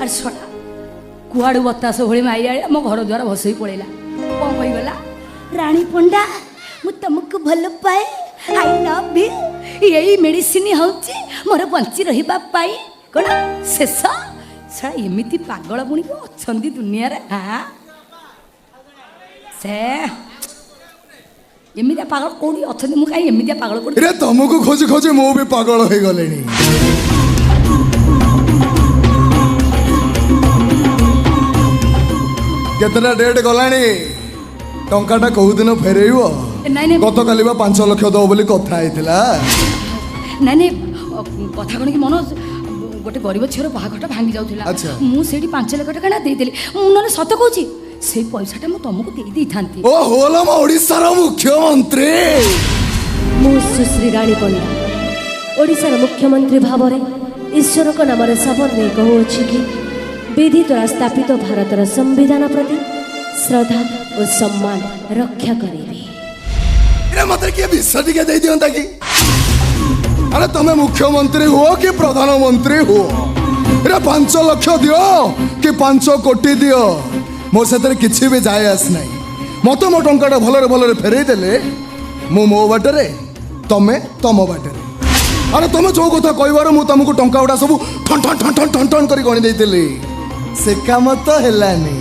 ଆରେ ଶଳା, କୁଆଡ଼ୁ ବତାସ ଭଳି ମାଇଲା, ମୋ ଘର ଦ୍ୱାର ଭସେଇ ପଳେଇଲା। କ'ଣ କହିଗଲା? ରାଣୀ ପଣ୍ଡା, ମୁଁ ତମକୁ ଭଲ ପାଏ, I love you. ଏଇ ମେଡ଼ିସିନ ହେଉଛି ମୋର ବଞ୍ଚି ରହିବା ପାଇଁ କ'ଣ ଶେଷ। ଶଳା, ଏମିତି ପାଗଳ ପୁଣି ଅଛନ୍ତି ଦୁନିଆରେ? ହଁ, ସେ ଏମିତିଆ ପାଗଳ କୋଉଠି ଅଛନ୍ତି? ମୁଁ କାହିଁ ଏମିତିଆ ପାଗଳ କୋଉଠି? ରେ, ତମକୁ ଖୋଜି ଖୋଜି ମୁଁ ବି ପାଗଳ ହେଇଗଲିଣି। କେତେଟା ଡେଟ୍ ଗଲାଣି, ଟଙ୍କାଟା କୋଉଦିନ ଫେରେଇବ? ନାଇଁ ନାଇଁ। ଗତକାଲି ବା 5 ଲକ୍ଷ ଦବ ବୋଲି କଥା ହେଇଥିଲା। ନାଇଁ ନାଇଁ, କଥା କ'ଣ କି ମନୋଜ, ଗୋଟେ ଗରିବ ଝିଅର ବାହାଘରଟା ଭାଙ୍ଗି ଯାଉଥିଲା। ମୁଁ ସେଇଠି 5 ଲକ୍ଷ ଟଙ୍କା ନା ଦେଇଦେଲି। ମୁଁ ନହେଲେ ସତ କହୁଛି, ସେଇ ପଇସାଟା ମୁଁ ତମକୁ ଦେଇ ଦେଇଥାନ୍ତି। ଓ ହୋଲ ଆମ ଓଡ଼ିଶାର ମୁଖ୍ୟମନ୍ତ୍ରୀ। ମୁଁ ସୁଶ୍ରୀ ରାଣୀ ପଣ୍ଡା, ଓଡ଼ିଶାର ମୁଖ୍ୟମନ୍ତ୍ରୀ ଭାବରେ ଈଶ୍ୱରଙ୍କ ନାମରେ ଶପଥ ନେଇ କହୁଅଛି କି ବିଧି ଦ୍ୱାରା ସ୍ଥାପିତ ଭାରତର ସମ୍ବିଧାନ ପ୍ରତି ଶ୍ରଦ୍ଧା ଓ ସମ୍ମାନ ରକ୍ଷା କରିବି। ରେ, ମତେ କିଏ ବିଷ ଟିକେ ଦେଇ ଦିଅନ୍ତା କି? ଆରେ, ତମେ ମୁଖ୍ୟମନ୍ତ୍ରୀ ହୁଅ କି ପ୍ରଧାନମନ୍ତ୍ରୀ ହୁଅ, ରେ 5 ଲକ୍ଷ ଦିଅ କି 5 କୋଟି ଦିଅ, ମୋ ସେଥିରେ କିଛି ବି ଯାଏ ଆସ ନାହିଁ। ମତେ ମୋ ଟଙ୍କାଟା ଭଲରେ ଭଲରେ ଫେରେଇ ଦେଲେ ମୁଁ ମୋ ବାଟରେ, ତମେ ତମ ବାଟରେ। ଆରେ, ତମେ ଯୋଉ କଥା କହିବାରୁ ମୁଁ ତମକୁ ଟଙ୍କା ଗୁଡ଼ା ସବୁ ଠନ୍ ଠନ୍ ଠନ୍ ଠନ୍ ଠନ୍ ଠନ୍ କରି ଗଣି ଦେଇଥିଲି। ସେ କାମ ତ ହେଲାନି।